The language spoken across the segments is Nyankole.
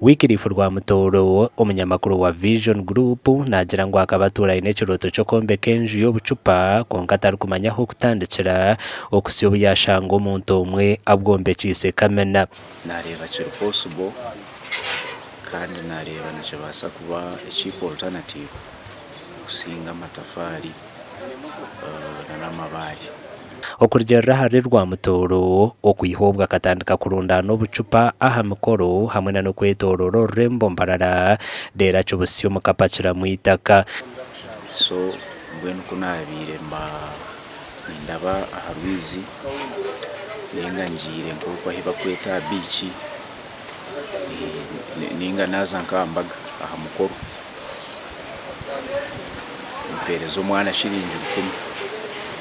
Wycliffe Rwamutooro, omunyamakuru wa Vision Group naagira ngu akaba atuura aine ekirooto ky'okwombeka enju y'obucupa kwonka atarikumanya ah'okutandikira okuhitsya obu yaashanga omuntu omwe abwombekyeise kamina. Naareeba kiri possible kandi naareeba nikibaasa kuba a cheap alternative kusinga amatafaari n'amabaare. Okurugiirira ahari Rwamutooro, okwiha obwo akatandika kurundaana obucupa aha mikoro hamwe na n'okwetooroora orurembo Mbarara reero akibusya omu kapakiramu eitaka. So mbwenu ku naabaire mba nindaba aha rwizi nainga ngiire nk'oku ahu bakweta aha biiki nainga naaza nk'aha mbaga aha mukoro, Mpereza omwana shiringi rukumi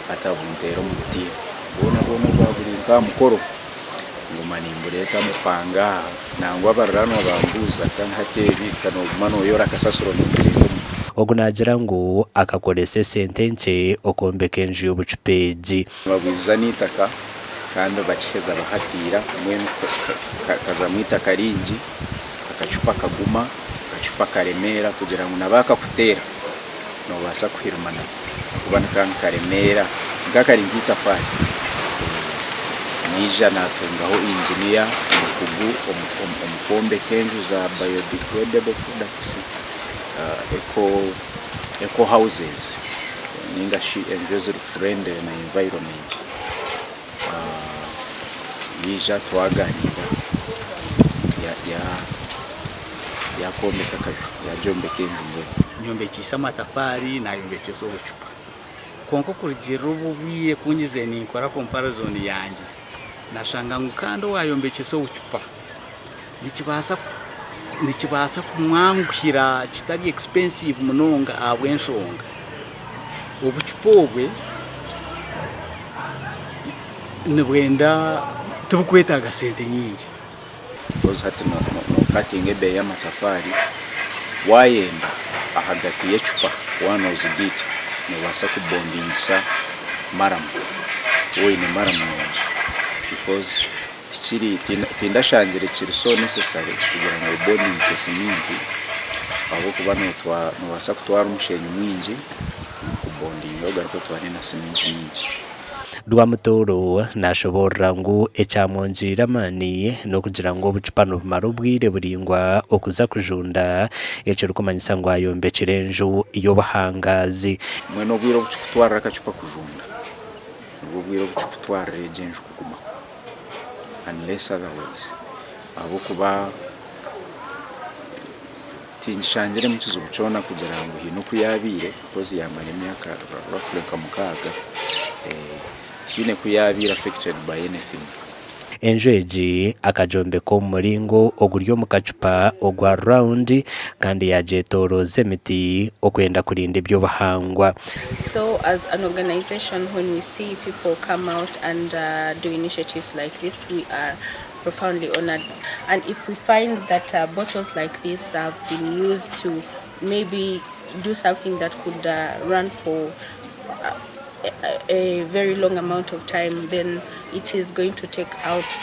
hati abunteera omu butiiha bwona bwona obwa buri nk'aha mukoro nguma nimbureeta mbupanga aha nangwa abariraanwa bambuuza kandi hati ebi ka nooguma nooyoora kasasiro nogireeta omu. Ogu naagira ngu akakoresa esente nkye okwombeka enju y'obucupa egi. Nibabwijuza n'eitaka kandi bakiheza bahatiira mbwenu kazamu eitaka ringi akacupa kaguma. Akacupa karemeera kugira ngu na baakakuteera noobaasa kuhirima nako ahakuba nikaba nikaremeera nikaba kari nk'eitafaari. Naija naatungaho inginiya omukugu omu kwombeka enju za biodegradable products, eco houses nainga shi enju eziri friendly na environment. Yaija twagaaniira yaakwombeka akaju, yaagyombeka enju mbwenu. Nyombekyeise amatafaari, naayombekyesa obucupa. Kwonka okurugiirira obu obwire ku ngizire ninkora comparison yangye, nashanga ngu kandi owaayombekyesa obucupa nikibaasa nikibaasa kumwanguhira kitari expensive munonga ahabw'enshonga obucupa obwe nibwenda tibukwetaaga sente nyingi. Because hati nokatinga ebeeyi y'amatafaari, waayenda ahagati y'ecupa waaba noozigaita noobaasa kubondingisa maramu waaba oine maramu nungi because tikiri tindashangire kiri so necessary kugira ngu obondingise siminti ahabw'okuba noobaasa kutwara omusheenyi mwingi kubondinga ogaruke otware na siminti nyingi. Rwamutooro nashoboorora ngu ekyamwongyeire amaani n'okugira ngu obucupa nibumara obwire buraingwa okuza kujunda, ekirikumanyisa ngu ayombekire enju y'obuhangaazi. Mbwenu obwire obu kikutwarira akacupa kujunda nibwo bwire obu kikutwarira egyo enju kugumaho unless otherwise ahabw'okuba tingishangiremu kizibu kyona kugira ngu haine oku yaabaire. Because yamara emyaka roughly nka mukaaga tihaine ku yabaire affected by anything. Enju egi akagyombeka omu muringo oguri omu kacupa ogwa round kandi yagyetoorooza emiti okwenda kurinda eby'obuhangwa. So as an organization when we see people come out and do initiatives like this we are profoundly honoured and if we find that bottles like this have been used to maybe do something that could run for a very long amount of time then it is going to take out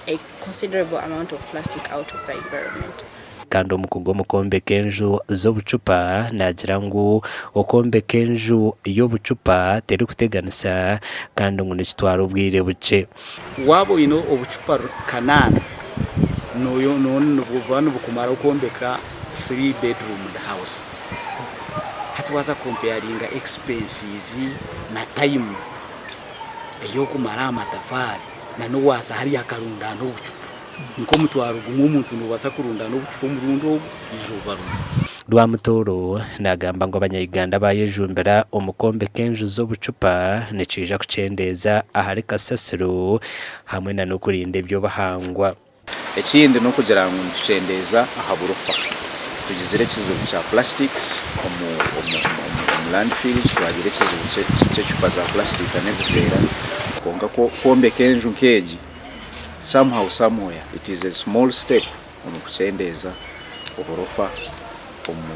a considerable amount of plastic out of the environment. Kandi omukugu omu kwombeka enju z'obucupa naagira ngu okwombeka enju y'obucupa terikuteganisa kandi ngu nikitwara obwire bukye. Waaba oine obucupa kanaana, nibuba nibukumara kwombeka three bedroomed house. Hati waaza kukompeyaringa expenses na time ey'okumara aha matafaari na n'owaza hariya akarundaana obucupa. Nk'omutwaro gumwe omuntu noobaasa kurundaana obucupa omurundi ogu eizooba rimwe. Rwamutooro naagamba ngu abanya-Uganda baayejumbira omu kwombeka enju z'obucupa nikiija kukyendeeza ahari kasasiro hamwe na n'okurinda eby'obuhangwa. Ekindi n'okugira ngu nitukyendeeza aha burofa. Tugizire ekizibu kya plastics omu landfills, twagira ekizibu ky'ecupa za plastic n'ebiveera. Kwonka kwombeka enju nk'egi somehow somewhere it is a small step omu kukyendeeza oburofa omu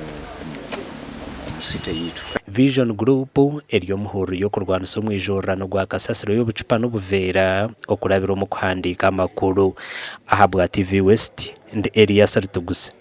city yaitu. Vision Group eri omuhururu y'okurwanisa omwijurirano gwa kasasiro y'obucupa n'obuveera okurabira omu kuhandiika amakuru. Ahabwa TV West, ndi Elias Rutuguse.